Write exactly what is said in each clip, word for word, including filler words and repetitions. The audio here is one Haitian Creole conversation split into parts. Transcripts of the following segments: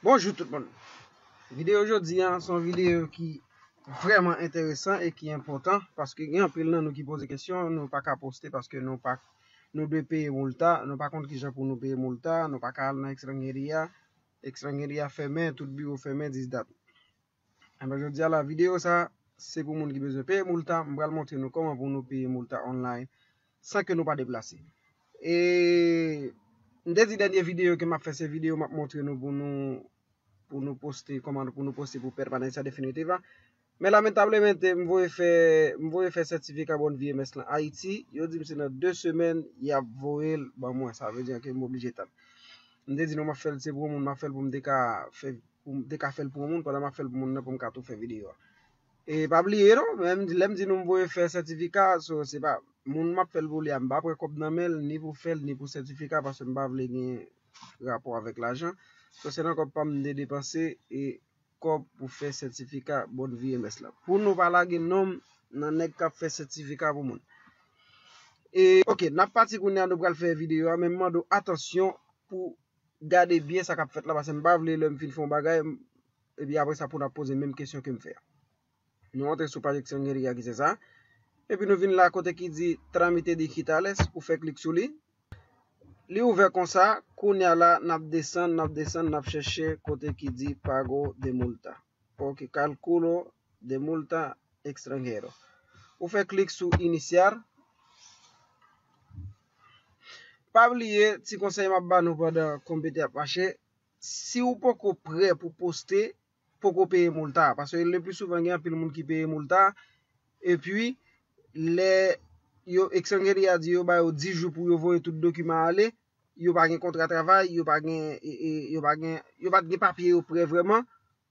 Bonjou tout moun. Videyo jodi a se yon videyo ki vrèman enteresan e ki enpòtan, paske gen anpil nan nou ki poze kesyon, nou pa ka poste paske nou pa, nou dwe peye MULTA, nou pa konn kijan pou nou peye MULTA, nou pa ka al nan Extranjeria, Extranjeria fèmen, tout biwo fèmen, this that. Enben, jodi a la, videyo sa, se pou moun ki bezwen peye MULTA. M pral montre nou kòman pou nou peye MULTA online san ke nou pa deplase. E m te di dènye videyo ke m ap fè, se videyo m ap montre nou pou nou, pou nou poste, kòman pou nou poste pou Permanencia Definitiva. Men lamentablemente, m voye fè, m voye fè sètifika Bonne Vie M S lan Ayiti. Yo di m se nan de semèn y ap voye l ban mwen. Sa vle di ke m oblije tann. M te di nou m ap fè l, se pou moun, m ap fè l pou m te ka fè pou m te ka fè l pou yon moun, pandan m ap fè l pou moun nan, pou m ka tou fè videyo a. E pa bliye non, menm lè m di nou m voye fè sètifika, so, se pa moun m ap fè l pou li a, m pa pran kòb nan men l, ni pou fè l, ni pou sètifika, paske m pa vle gen rapò avèk lajan. So, se nan kòb pa m m te depanse e kòb pou fè sètifika Bonne Vie M S lan. Pou nou pa lage non m nan nèg k ap fè sètifika pou moun. E, oke, n ap pati kounye a, nou pral fè videyo a, men m mande w atansyon pou gade byen sa k ap fèt la, paske m pa vle lè m fin fè yon bagay, m- epi apre sa pou n ap poze menm kesyon ke m fè a. Nou antre sou paj Extranjeria ki se sa. Epi nou vin la kote ki di Trámites Digitales, ou fè klik sou li. Li ouvè konsa, kounye a la, n ap desann, n ap desann, n ap chèche kote ki di Pago de Multa. Ok, Cálculo de Multa Extranjero. Ou fè klik sou Iniciar. Pa bliye, ti konsèy m ap ba nou pandan konpitè ap mache, si w poko prè pou poste, poko peye MULTA. Paske le pli souvan gen anpil moun ki peye MULTA, epi lè yo Extranjeria di yo ba yo dis jou pou yo voye tout dokiman ale, yo pa gen kontra travay, yo pa gen, e, e, yo pa gen, yo pa t gen papye yo prè vrèman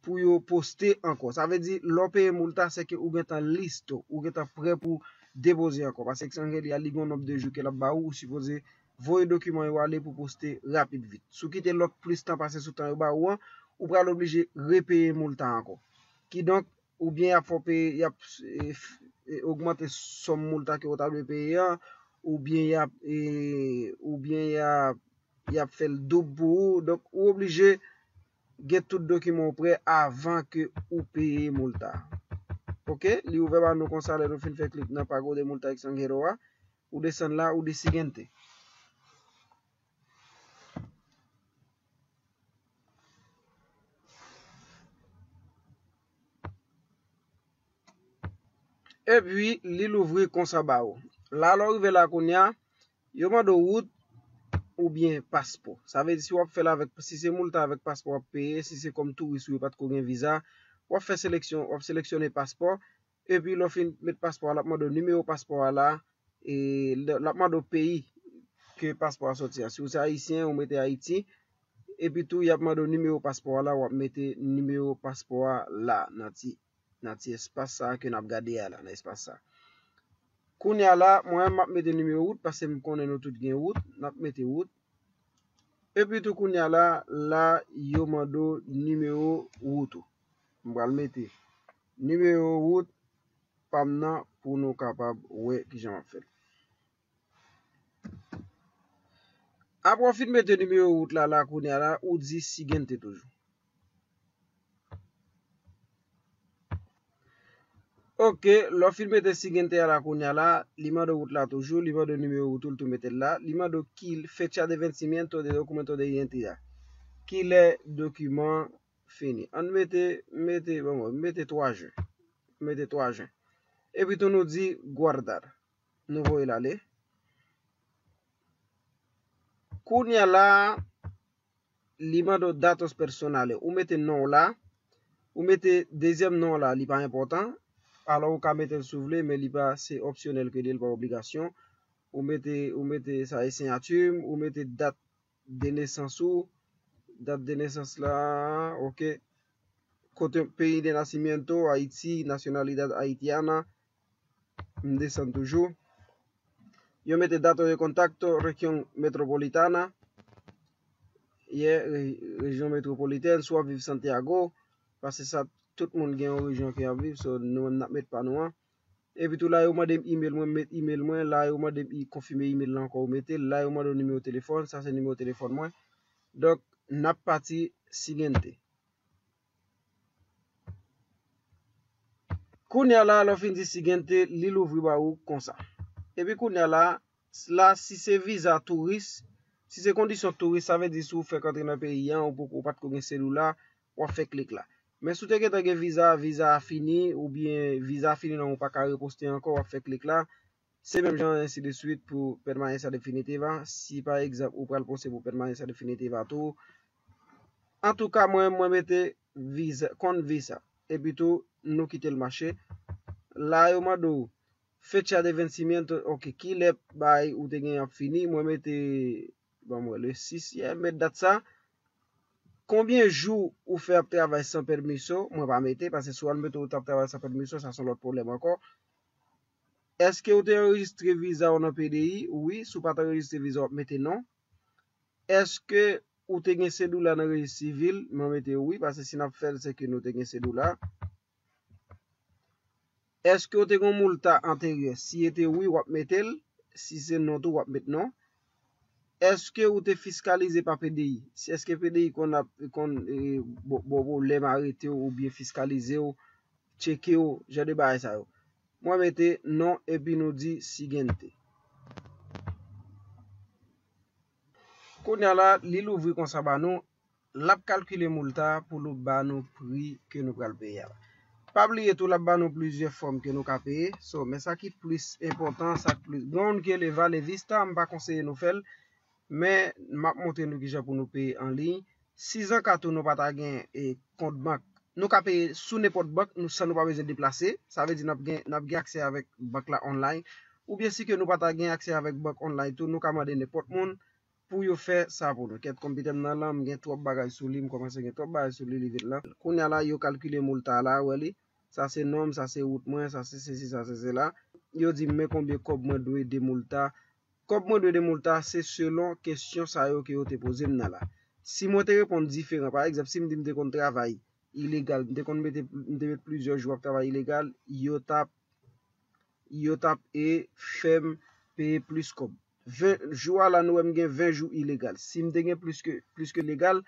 pou yo poste ankò. Sa vle di, lè w peye MULTA, se ke ou gentan listo, ou gentan prè pou depoze ankò. Paske Extranjeria li gen yon nonb de jou ke l ap ba ou, ou sipoze voye dokiman yo ale pou poste rapid vit. Si w kite lòt plis tan pase sou tan yo ba ou an, ou pral oblije repeye MULTA ankò. Kidonk, oubyen y ap fè w peye, y ap, e, f- e, ogmante sòm MULTA ke w ta dwe peye an, oubyen y ap, e, oubyen y ap, y ap fè l doub pou ou. Donk, ou oblije gen tout dokiman w prè avan ke ou peye MULTA. Ok? Li ouvè ba nou konsa lè nou fin fè klik nan Pago de Multa Extranjero a. Ou desann la, ou di Siguiente. Epi, li louvri konsa ba ou. La, lè w rive la kounye a, yo mande w wout oubyen paspò. Sa vle di si w ap fè l avèk, si se MULTA avèk paspò w ap peye, si se kòm touris ou yo pa t ko gen viza, w ap fè seleksyon, w ap seleksyone paspò. Epi lè w fin met paspò a, l ap mande w nimewo paspò a la, e l ap mande w peyi ke paspò a sòti a. Si w se ayisyen, ou mete Ayiti. Epi tou, y ap mande w nimewo paspò a la, w ap mete nimewo paspò a la, nan ti, nan ti espas sa a ke n ap gade a la, nan espas sa a. Kounye a la, mwen, m ap mete nimewo wout, paske m konnen nou tout gen wout, n ap mete wout. Epi tou kounye a la, la, yo mande w nimewo wout ou. M pral mete nimewo wout pa m nan pou nou kapab wè kijan m ap fè l. Apre w fin mete nimewo wout la, la kounye a la, ou di Siguiente toujou. Ok, lè w fin mete Siguiente a la kounye a la, li mande w wout la toujou, li mande w nimewo wout ou, l tou mete l la, li mande w ki fecha de vencimiento de documento de identidad. Kilè dokiman fini. Ann mete, mete, bon, bon, mete twa jen. Mete twa jen. Epi tou nou di guardar. Nou voye l ale. Kounye a la, li mande w datos personales. Ou mete non w la. Ou mete dezyèm non w la, li pa enpòtan. Alò, ou ka mete l si w vle, men li pa, se opsyonèl ke li ye, li pa obligasyon. Ou mete, ou mete sa e siyati m, ou mete dat de nesans ou, dat de nesans la, ok. Kote peyi de nacimiento, Ayiti, nacionalidad haitiana, m desann toujou. Yo mete dato de contacto, región metropolitana, ye, re- rejyon metwopolitèn, si w ap viv Santiago, paske sa, tout moun gen yon rejyon ke y ap viv, so, nou menm n ap met pa nou an. Epi tou la, yo mande m email mwen, m met email mwen, la, yo mande m i- konfime email la ankò, ou mete l, la, yo mande w nimewo telefòn, sa se nimewo telefòn mwen. Donk, n ap pati Siguiente. Kounye a la, lè w fin di Siguiente, li louvri ba ou konsa. Epi kounye a la, la, si se viza touris, si se kondisyon touris, sa vle di si w fèk antre nan peyi a, ou poko, ou pa t ko gen sedoula, w ap fè klik la. Men si w te gentan gen viza, viza a fini, oubyen viza a fini nan ou pa ka reposte ankò, w ap fè klik la. Se menm jan, ensi de swit pou permanencia definitiva. Si pa egzanp ou pral poste pou permanencia definitiva tou. Antouka, mwen, mwen mete viza, con visa. Epi tou, nou kite l mache. La, yo mande w fecha de vencimiento, ok, kilè bay ou te gen ap fini. Mwen mete, ban mwen le sis yè, met dat sa. Konbyen jou ou fè ap travay san pèmiso? Mwen pa mete, paske si w al mete ou t ap travay san pèmiso, sa se yon lòt pwoblèm ankò. Èske ou te anrejistre viza w nan P D I? Wi, si w pa t anrejistre viza w, w ap mete non. Èske ou te gen sedoula nan rejis sivil? Mwen mete wi, paske si n ap fè l, se ke nou te gen sedoula. Èske ou te gen yon multa anteryè? Si e te wi, w ap mete l. Si se non tou, w ap met non. Èske ou te fiskalize pa P D I? Si èske P D I konn ap, konn, e, bo, bo, bo lè m arete w oubyen fiskalize w, tcheke w, jan de bagay sa yo? Mwen mete non epi nou di siguiente. Kounye a la, li louvri konsa ba nou, l ap kalkile multa pou l ba nou pri ke nou pral peye a. Pa bliye tou, l ap ba nou plizyè fòm ke nou ka peye. So, men sa ki plis enpòtan, sa ki plis, gen youn ki rele Vale Vista, m pa konseye nou fè l, men m ap montre nou kijan pou nou peye an liy. Si an ka tou nou pa ta gen, e, kont bank, nou ka peye sou nenpòt bank nou, san nou pa bezwen deplase. Sa vle di n ap gen, n ap gen aksè avèk bank la online. Oubyen si ke nou pa ta gen aksè avèk bank online tou, nou ka mande nenpòt moun pou yo fè sa pou nou. Kèt, konpitè m nan lan, m gen twòp bagay sou li, m kòmanse gen twòp bagay sou li, li vin lan. Kounye a la, yo kalkile multa la, wè li. Sa se non m, sa se wout mwen, sa se sesi, sa se sela. Yo di m men konbyen kòb mwen dwe de multa. Kòb mwen dwe de multa, se selon kesyon sa yo ke yo te poze m nan la. Si mwen te reponn diferan, pa egzanp, si m di m te konn travay ilegal, m te konn mete, m te met plizyè jou ap travay ilegal, yo t ap, yo t ap, e, fè m peye plis kòb. Ven jou a la, nou wè m gen ven jou ilegal. Si m te gen plis ke, plis ke legal,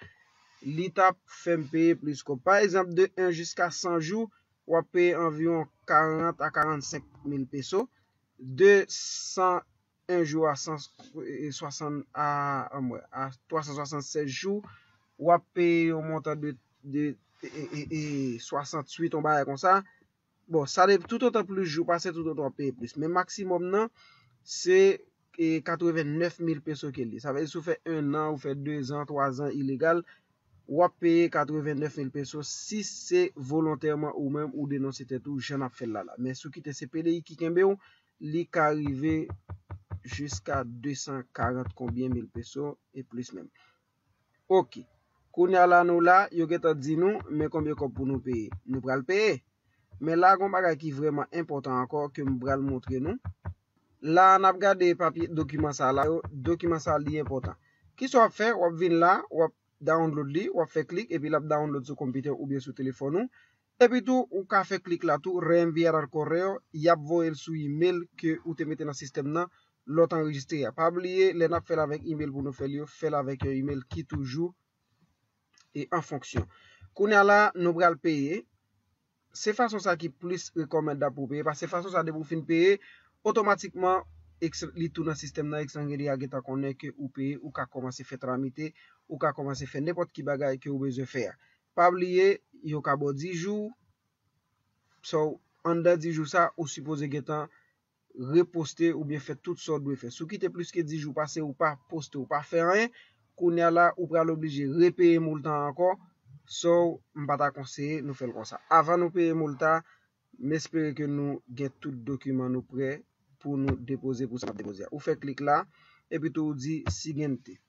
li t ap fè m peye plis kòb. Pa egzanp, de en jiska san jou, w ap peye anviwon karant a karannsenk mil peso. De san en jou a san, e, e, swasann a, anmwè, a twa san swasannsèz jou, w ap peye yon montan de, de, e, e, e, e, swasanntuit, yon bagay konsa. Bon, sa de, toutotan plis jou pase, toutotan w ap peye plis. Men maksimòm nan, se, e, katrevennèf mil peso ke li ye. Sa vle di si w fè en an, ou fè de zan, twa zan ilegal, w ap peye katrevennèf mil peso si se volontèman ou menm ou denonse tèt ou jan n ap fè l la la. Men si w kite se P D I ki kenbe w, li ka rive jiska de san karant konbyen mil peso e plis menm. Ok. Kounye a la nou la, yo gentan di nou, men konbyen kòb pou nou peye. Nou pral peye. Men la, gon bagay ki vrèman enpòtan ankò ke m pral montre nou. La, n ap gade papye dokiman sa la yo. Dokiman sa li enpòtan. Kisa w ap fè? W ap vin la, w ap download li, w ap fè klik, epi l ap download sou konpitè oubyen sou telefòn ou. Epi tou, ou ka fè klik la tou, reenviar al correo, y ap voye l sou imèl ke ou te mete nan sistèm nan lè w t anrejistre a. Pa bliye, lè n ap fè l avèk imèl pou nou fè l yo, fè l avèk yon imèl ki toujou e an fonksyon. Kounye a la, nou pral peye. Se fason sa ki plis rekòmandab pou peye, paske fason sa depi w fin peye, otomatikman, eks-, li tou nan sistèm nan, Extranjería gentan konnen ke ou peye, ou ka kòmanse fè tramite, ou ka kòmanse fè nenpòt ki bagay ke ou bezwen fè a. Pa bliye, yo ka ba w dis jou, so, anndan dis jou sa, ou sipoze gentan reposte oubyen fè tout sa w dwe fè. Si w kite plis ke dis jou pase, ou pa poste, ou pa fè anyen, kounye a la, ou pral oblije repeye multa ankò. So, m pa ta konseye nou fè l konsa. Avan nou peye multa, m espere ke nou gen tout dokiman nou prè pou nou depoze pou sa n ap depoze a. Ou fè klik la, epi tou ou di siguiente.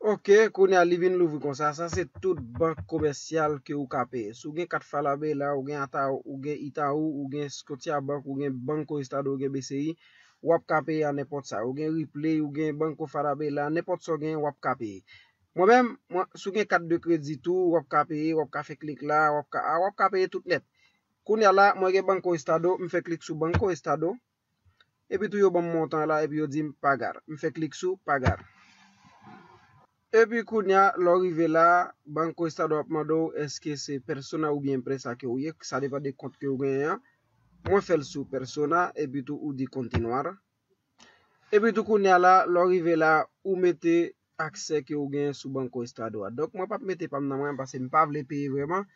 Ok, kounye a li vin louvri konsa. Sa se tout bank komèsyal ke ou ka peye. Si w gen kat Falabella, ou gen Ata-, ou gen Itaú, ou gen Scotiabank, ou gen Banco Estado, ou gen B C I, w ap ka peye a nenpòt sa. Ou gen Ripley, ou gen Banco Falabella, nenpòt sa w gen, w ap ka peye. Mwen menm, mwen, si w gen kat de kredi tou, w ap ka peye, w ap ka fè klik la, w ap ka, a, w ap ka peye tout nèt. Kounye a la, mwen gen Banco Estado, m fè klik sou Banco Estado. Epi tou yo ban m montan la, epi yo di m pagar. M fè klik sou pagar. Epi kounye a, lè w rive la, Banco Estado ap mande w èske se Persona oubyen Empresa ke w ye, sa depann de kont ke w genyen an. Mwen fè l sou Persona, epi tou ou di Continuar. Epi tou kounye a la, lè w rive la, ou mete aksè ke w genyen sou Banco Estado a. Donk mwen p ap mete pa m nan mwen, paske m pa vle peye vrèman.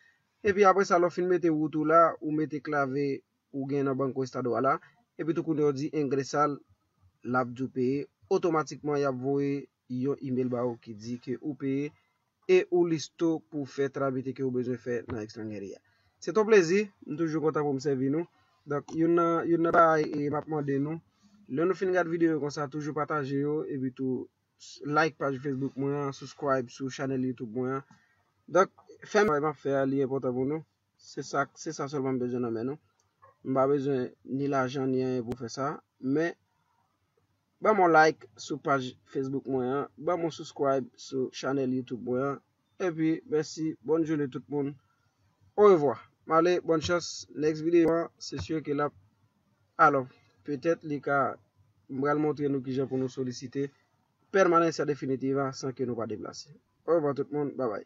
Epi apre sa, lè w fin mete wout ou la, ou mete klave ou gen nan Banco Estado a la. Epi tou kounye a w di ingresar, l ap di w peye. Otomatikman, y ap voye yon email ba ou ki di ke ou peye e ou listo pou fè tramite ke ou bezwen fè nan ekstranjeri a. Se ton plezi, m toujou kontan pou m sèvi nou. Donk, youn nan, youn nan bagay e m ap mande nou, lè nou fin gad videyo konsa, toujou pataje yo, epi tou like paj Facebook mwen an, subscribe sou chanèl YouTube mwen an. Donk, fè m travay m ap fè a, li enpòtan pou nou. Se sa, se sa sèlman m bezwen nan men nou. M pa bezwen ni lajan, ni anyen pou fè sa. Men, ban m yon like sou paj Facebook mwen an, ban m yon subscribe sou chanèl YouTube mwen an. Epi, mèsi, bòn jounen tout moun. Orevwa. M ale, bòn chans. Next videyo an, se sure ke l ap, alò, petèt li ka, m pral montre nou kijan pou nou solisite pèmanans an definitiv a san ke nou pa deplase. Orevwa tout moun, babay.